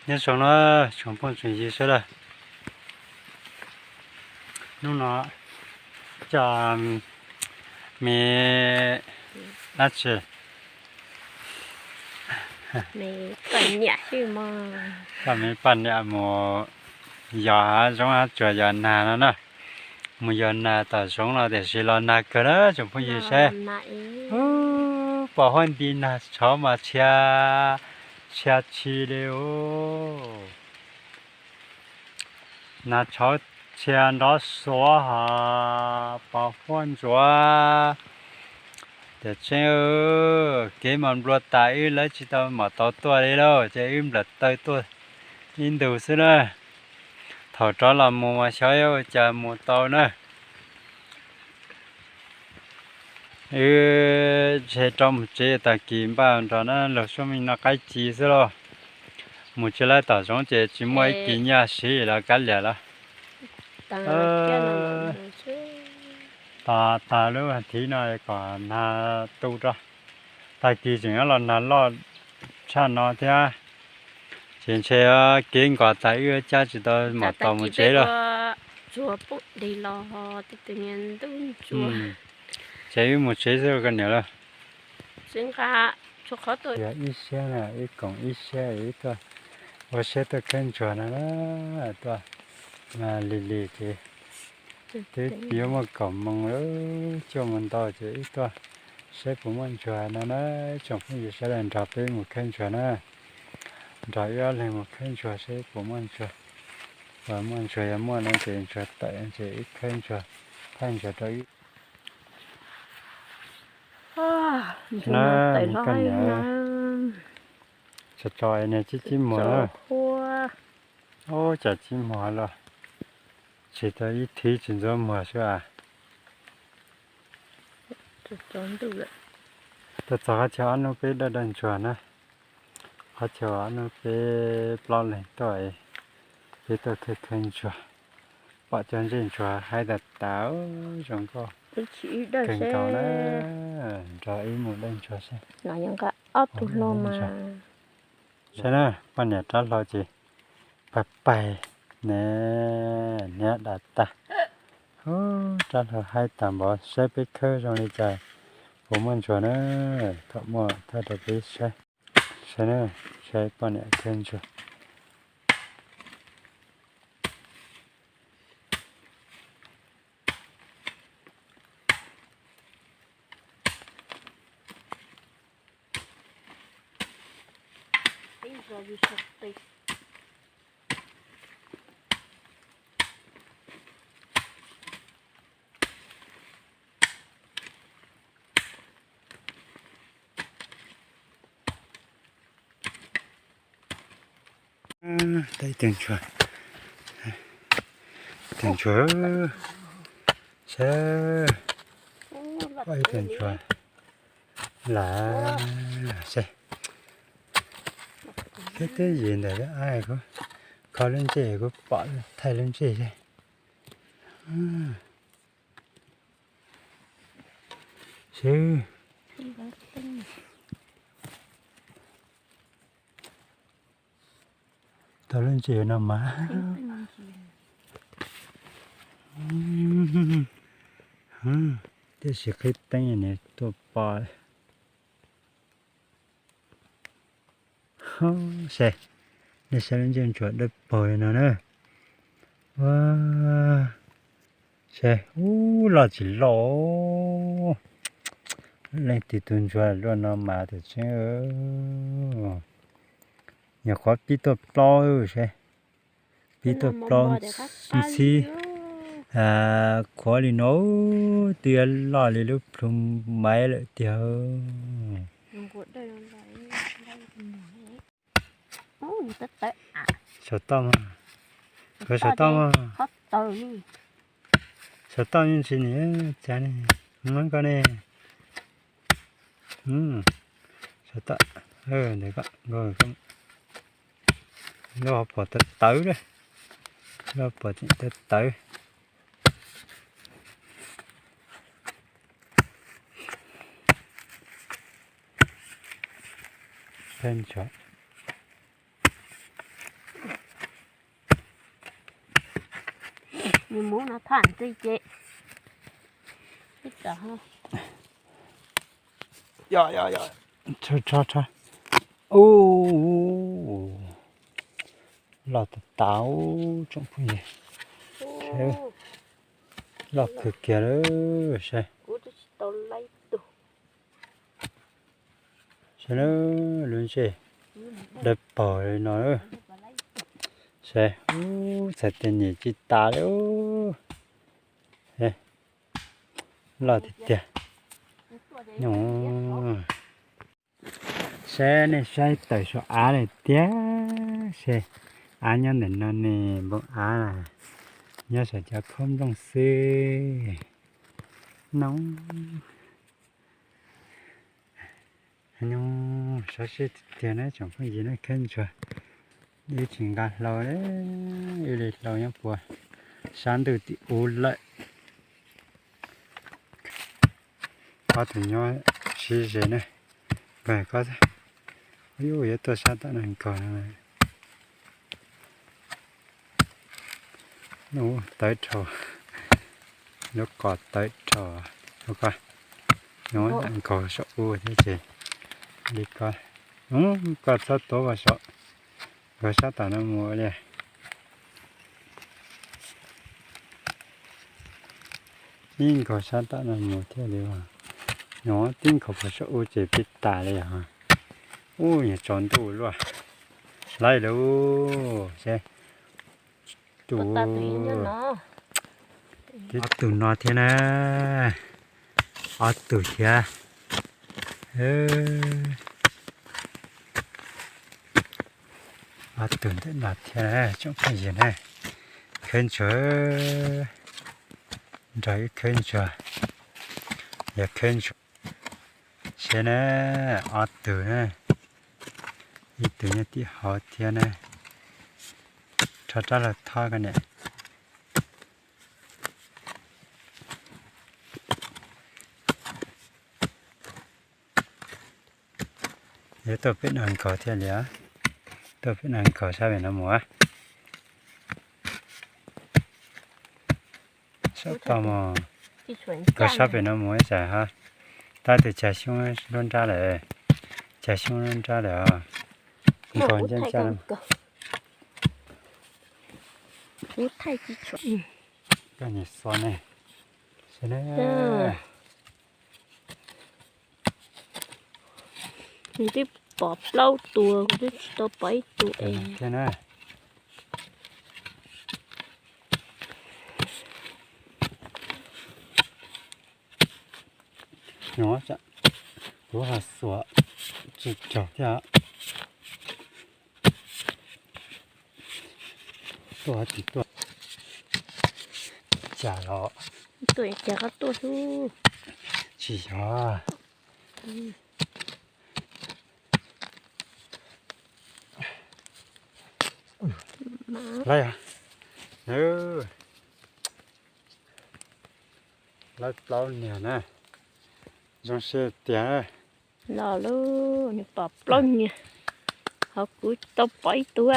Nyob zoo na tsoom phooj tsoom ywg sawv daws. Hnub no coj me dab tsi, coj me poj niam mus yos hav zoov hav tsuag yos nag no na. Mus yos nag tom zoov no tiam sis los nag kawg na tsoom phooj ywg saib. Pom huab nti nag tshauv mas txhia, txhia txhi li os. Nag tshauv txhia nrov xuav hos pos huab ntsuav. Tiam tseeb, kev mas nplua tas wb lawv tsis tau mam tau tuaj li lauj, ces wb nplawm taw tuaj ib ntus xwb na. Thaum rov los mus mas xyov ua cas mus tau na. Wb ntshe rov mus tsev tag kis npaj nrog na, luag suab meej noj qaib ci xwb lauj. Mus tsis laib tom zoov ces tsis muaj ib kis nyiaj siv los kav liam los. Tos tag lub thiv no kom nag tu rau, tag kis tseem los nag loj tshaj no thiab. Ces ntshe kev nkaus tas wb cab tsis tau mam tau mus tsev lawm. Ces wb mus tsev xwb koj niam lawm. Yog ib siab na, wb koom ib siab wb tuaj ua siab tuaj khawb ntsuag no na, tuaj lig lig ces twb yuav muaj kaum moos lawm, cuaj moos ntau ces wb tuaj saib puas muaj ntsuag no na. Tsoom phooj ywg sawv daws nrog peb mus khawb ntsuag na, nrog wb ob leeg mus khawb ntsuag saib puas muaj ntsuag. Puas muaj ntsuag, yog muaj no ces ntsuag tawm ces wb khawb ntsuag, thaij ntsuag rau wb. Tso tso niag tsib tsib muag na. Ub, cas tsib muag los tsis tau ib thiv tsis ntxuav muag xwb as. Tuaj txog qhov chaw ob hnub peb dawj dawj ntsuag na, qhov chaw ob hnub peb plaub leeg tuaj, peb tuaj khawb khawb ntsuag, pom cov ntsej ntsuag haib tas tas zoo nkauj kawg nkaus na. Nrog wb mus dawj ntsuag seb. Saib na, poj niam rab hlau ces pais pais ne, niam dam tag. Ub, rab hlau haib tag npaum, saib peb khawb zoo li cas puas muaj ntsuag na. Thaum muaj thaij rau peb saib. Saib na, saib poj niam khawb ntsuag. Tau ib tug ntsuag, ib tug ntsuag, saib, ib tug ntsuag lawm, saib, twb twb yim ntawm lub ab kuv kho lub ntsej kuv pom thaij lub ntsej seb. Seb, tau lub ntsej no mas, tiam sis qhib teeb nws tuaj pom. Saib, nej saib lub ntsej ntsuag dawb paug li no na. Ua, saib, ub, loj tsis loj. Leej twg tus ntsuag luaj no mas tus tseeb. Nyuam qhuav pib tuaj plaub saib, pib tuaj plaub ntxhib qhuav li no, twb yuav loj li lub plhu maiv lawm tiag. Saum toj mas, saum toj mas, saum toj yeej tsis nim tsa ne, muab koj ne. Saum toj, ntawd koj, lub hauv paus tawv tawv, lub hauv paus tseem tawv tawv. Khawb ntsuag. Mus no thaj ntxiv ces, ib tsam, rho rho rho. Ub, loj tas tas tsoom phooj ywg. Loj kawg kiag lawm, saib. Saib na, lub ntsej dawb paug li no. Saib, ub, txhais tes nyem tsis tas li. Loj tiag tiag. Saib, nej saib tawm saum av lawm tiag. Saib, av nyob ntawm no ne, npoo av nyob saum cov khob nplooj xwb. No, no, sab sib tiag tiag na tsoom phooj ywg na, khawb ntsuag. Ib tsis nqa hlau, ib li hlau nyob puag sab ntuj tim ub lawm. Ob tug nyob sib ze na. Nkag ko, yuav tuaj sab tom no nkaus. Nub tawv dhau, lub qos tawv dhau. Ua ko, nyob nkaus saum ub thiab ces li ko. Koj txhob tuav vas saum, nkag sab tom no mus li. Ib nkag sab tom no mus thiaj li, nyob tib nkag puag saum ub ces pib tas li os. Ub, nyob tsaus ntuj luaj. Laib lawm seb. Tus, ob tug no thiab na. Ob tug thiab. Ob tug ntawm no thiab tsoom phooj ywg na. Khawb ntsuag, nrog wb khawb ntsuag, yog khawb ntsuag. Seb na, ob tug na, ib tug nyob tim hauv thiab na. Rho rab laug thob ko niam. Yuav tuaj pem no nkaus thiaj li, tuaj pem no nkaus sab pem no mus. Saum toj mus, nkaus sab pem no mus ib tsam ho tab tus cag xyoob lub nrab lawm, cag xyoob lub nrab lawm os. Nkaus ncaj ncaj. Koj niam xua ne, seb na. Nws twb pom plaub tus, kuv twb tsis tau pom ib tug es. Thiab na. Nyob tsam kuv ho xuas tsis raug thiab. Tuaj tsis tuaj, cas los tuaj cas koj tuaj xwb. Tsis yog. Laib, laib plaub niag na, zoo siab tiag. Los lub nws pom plaub niag, ho kuv tau pom ib tug a.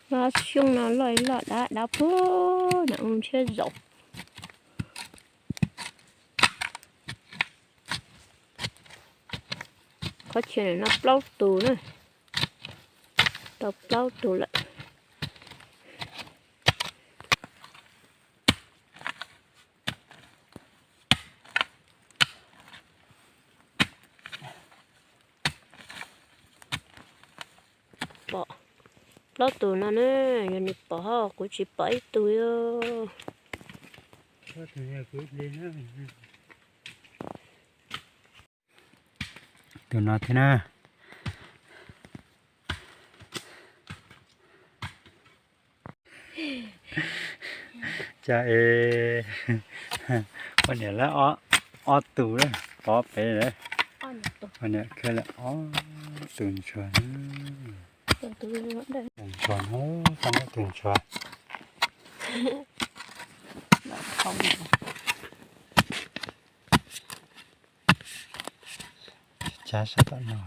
Xyoob no loj loj dab dab puag nram u ntshiab zaum. Qhov chaw no plaub tus na, tau plaub tus lawm. Pom plaub tus no na, yog nws pom ho kuv tsis pom ib tug. Tus no thiab na. Cas es poj niam lawv ob tug pov pem lawm, poj niam khawb lawm ob tug ntsuag. Tus ntsuag no, tus ntsuag. Cab sab tom no.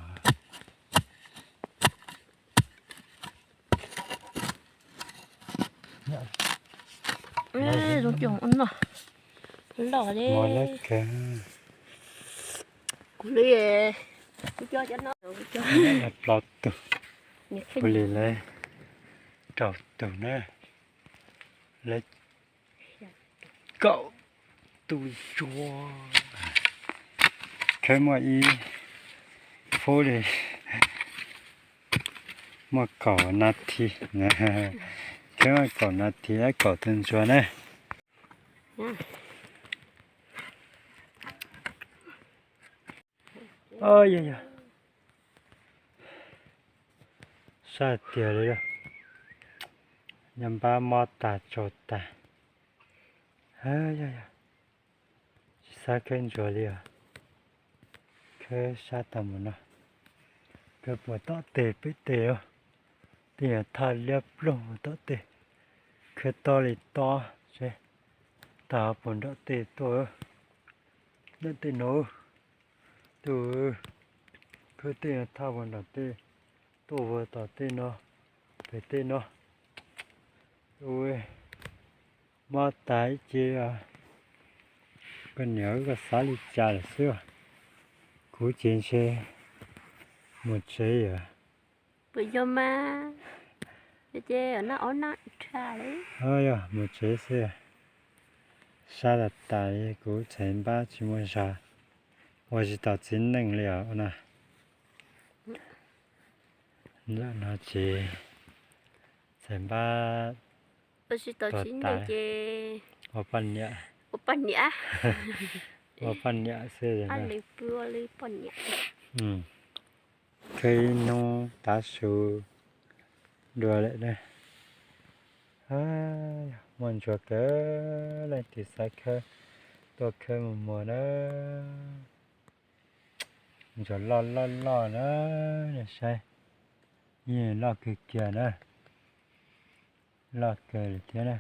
Zoo coob ua no. Loj li. Kuv li, kuv coj cov no, kuv coj plaub tug, kuv li lawv rau tug na, lawv kaum tug ntsuag. Khawb muaj ib phút li, muaj kaum nas this, khawb muaj kaum nas this, kaum tug ntsuag na. Yog yog, sab tiag li, yog npab mob tag tsaus tag. Yog yog, tsis xav khawb ntsuag li os. Khawb sab tag mus no, khawb puas tom tej pem tej os. Tej nyuag thaj liab ploog tom tej, khawb tob li tob seb tag puas nram tej tuaj, nram tej no. Tus, khawb tej thaj puas nram tej tuaj, puas tom tej no, pem tej no. Tus, mob tas ib ce. Koj niam wb, koj xav li cas lawm xwb. Kuv ces ntshe mus tsev yom. Puas yog mas? Ces noj ob noj dhau li. Yog mus tsev xwb. Sab tas tas li, kuv txhais npab tsis muaj zog, ua tsis tau txiv neej li os na. Ntawm no ces txhais npab ua tsis tau txiv neej ces ua poj niam, ua poj niam, ua poj niam xwb. Pw ua li poj niam. Khawb ib hnub tav su dua lawm na. Muaj ntsuag kawg, leej twg xav khawb tuaj khawb mus muag na. Ntsuag loj loj loj na, saib, yeej loj kawg kiag na, loj kawg li thiab na.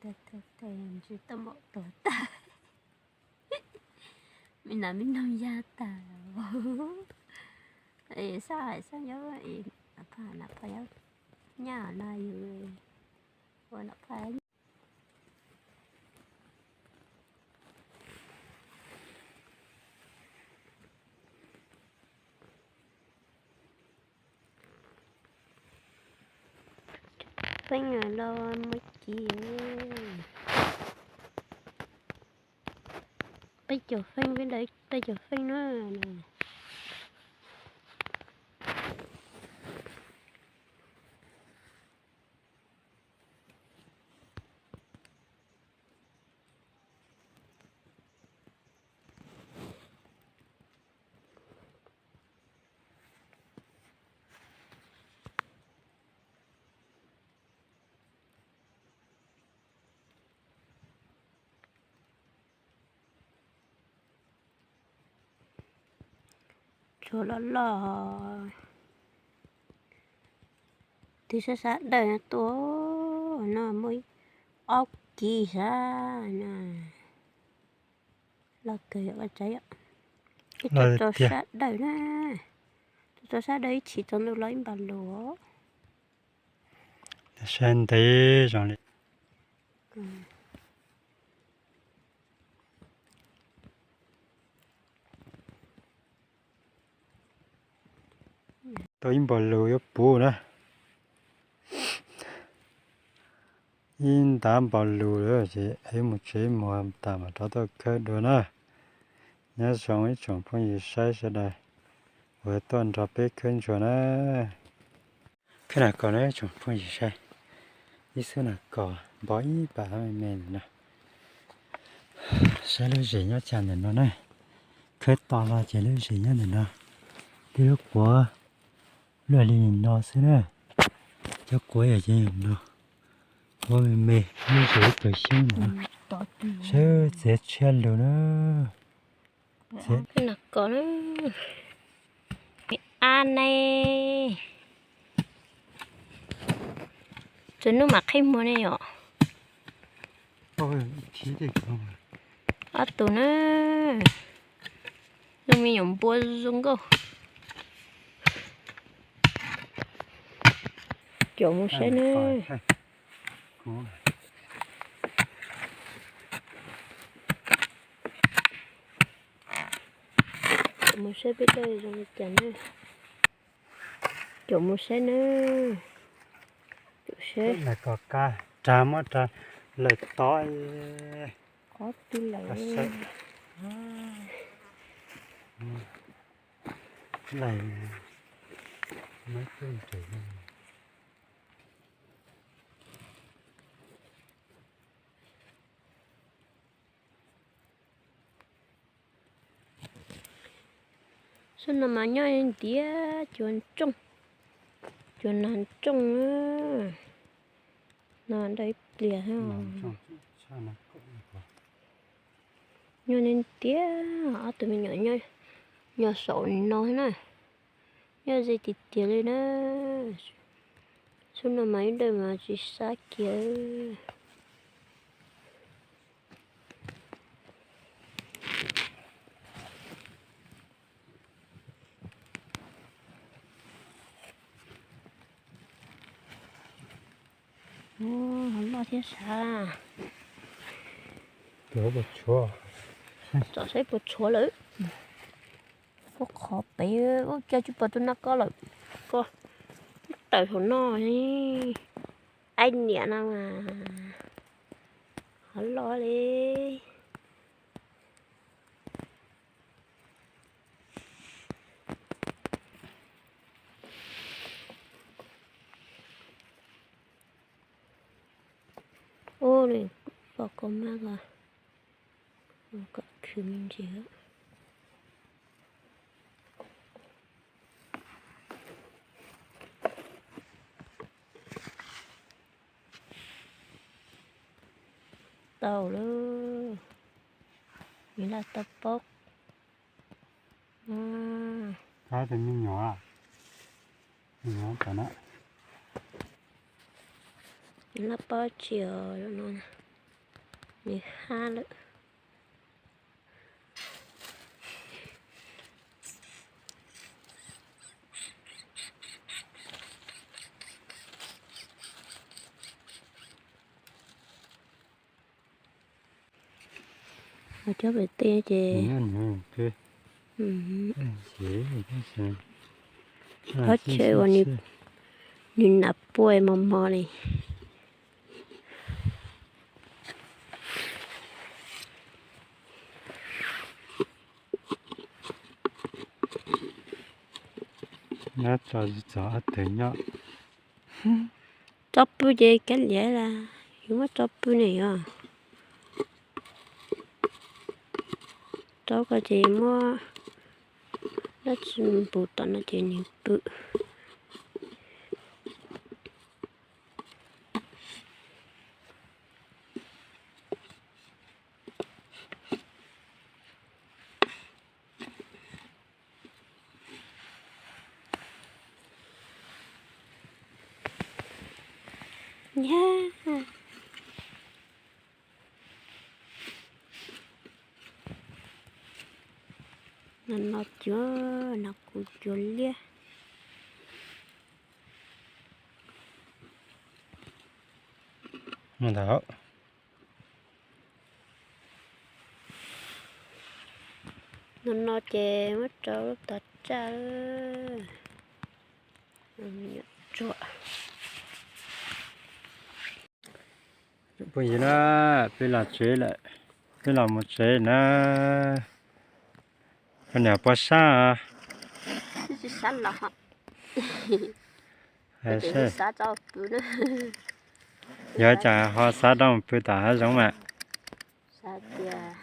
Tsis tau npaum tuag tag. Me nas me noog ya tag. Sab hais sab nyob, pha na pha nyob, nyaj na yus ua na pha. Feeb los muaj ci, peb caug feeb, peb caug feeb na. Tshuav loj loj, twb sab sab dawm tuaj no muaj ob kis sab na. Loj kawg yom, ib tug rau sab dawm na, tus rau sab dawm ib tshim tsaus ntuj los ib npam lus. Saib ntev zoo li. Tau ib npam lus yuav puv na. Ib ntav npam lus lawm ces yuav mus tsev mus tas mam rov tuaj khawb dua na. Nyob zoo ib tsoom phooj ywg saib sawv daws uas tuaj nrog peb khawb ntsuag na. Khawb nas kos na tsoom phooj ywg saib, ib xub nas kos npog ib pam me me ntawm no. Saib lub zes nyob cas ntawm no na. Khawb to los ces lub zes nyob ntawm no. Tib lub quav luaj li no xwb na. Cov quav yog ces no, quav me me, lub zes ib tug xyoob no. Saib txiav tshiab lug na. Ab ne, txog hnub mam qhib muag ne yom. Ob tug na. Tus me nyuam npua zoo nkauj. Caum mus saib na. Caum mus saib peb dawj zoo li cas na. Caum mus saib na. Caum saib. Koj qab rag muab rag lawm tod. Qhov twg lawm? Lawm. Xub no mas nyob ntiav cua ntsooj, cua nag ntsooj no ntau ib pliag. Nyob ntiav, ob tug me nyuam nyob saum no na, nyob ze tiag tiag li na. Xub no mas ib dawj mas tsis sab kiag. Loj thiab sav. Tsom saib puas tshuav lawm. Ua qhov pem ua cas tsis pom tus nas kos lawm. Koj tawm saum no. Aib niam no mas qhov loj li. Ub, pom kua mab ko, kom khwv me ntsis. Tau lawm, nws laj tau pob. Kab tus me nyuam, me nyuam tom na. Nws laj pob tsis os, nws hab lawm. Cov pem tej ces, pob tsuas uas nws nas puaj mos mos li. Nyob tso txog ob tug nyob. Tso pw ces kav liam las, yus muab tso pw ne yog. Tso ko ces muab dab tsi npus tom no ces nws pw. Nyab, no no cuag no kuv cuag liab. No no ces muab rau lub tog tsaj. Phooj ywg na, peb los tsev lawm, peb los mus tsev na. Koj niam poj sab, yog cas ho xav rov mus pw tom hav zoov mas? Xav tias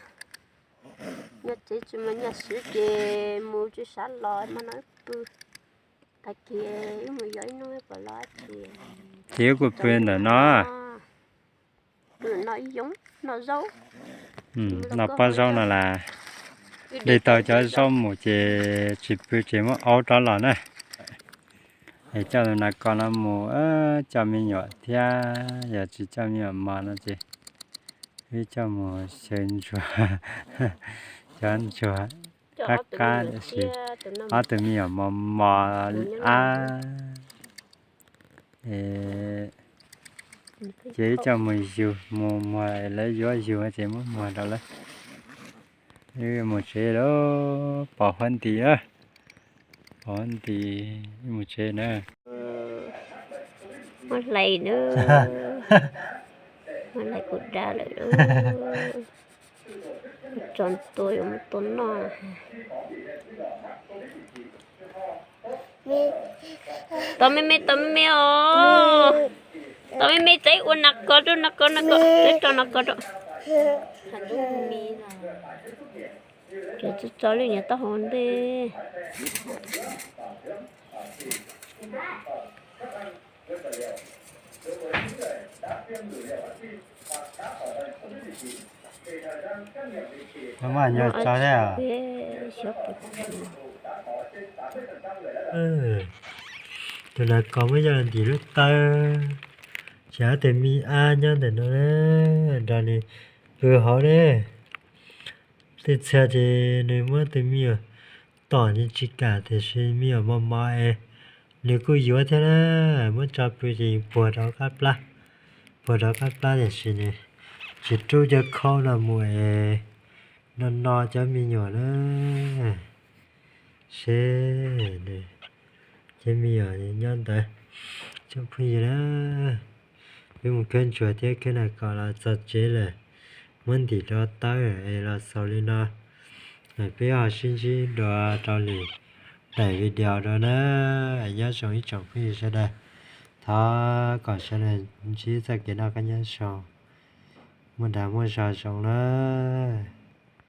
nyob tsev tsis muaj nyiaj siv ces mus tsis xav los mas no pw. Tag kis wb mus yos ib hnub pom los tsis. Ces wb kuj pw ntawm no. Pw ntawm no ib yoov noj zaub. Noj pob zaub no las, de tau cov zaub mus ces tsis pw ces muab aub rov los na. Es coj tus nas kos no mus, coj me nyuam thiab, yog tsis coj me nyuam mos no ces wb coj mus xyaw ntsuag, cov ntsuag. Qab qab tiam sis ob tug me nyuam mos mos ab. Ces wb coj mus yug, mus muag lawv yuav yug ces muab muag rau lawv. Wb mus tsev lawm, pos huab nti, pos huab nti, wb mus tsev na. Muab hlais na, muab hlais kuv dab lawm. Tso tua yuav muab tua noj. Tau me me, tau me me os. Tau me me, txav ua nas kos rau, nas kos, nas kos, txav rau nas kos rau. Cov txo txo li nyob taub hau ntej. Maj nyuag tso thiab. Tus nas kos muab coj los ntim lub taw, ces ob tug me ab nyob ntawm no, nrog nws pw hauv ne. Tej txhia ces nws muab tus me nyuam tom ces tsis kam, tiam sis me nyuam mos mos es nws kuj yuav thiab na. Muab tso pw ces puag rau qab plab, puag rau qab plab tiam sis nws tsis rub cov khau no mus es no no cov me nyuam na. Seb, cov me nyuam nyob ntawd. Tsoom phooj ywg na, peb mus khawb ntsuag thiab khawb nas kos los txog tsev lawm, muab ntim rau tawb es los xaus li no. Peb ho sib ntsib dua rau lwm daim video dua na. Nyob zoo ib tsoom phooj ywg sawv daws, thov kom sawv daws ntsib txoj kev noj qab nyob zoo, muaj dag muaj zog zoo na.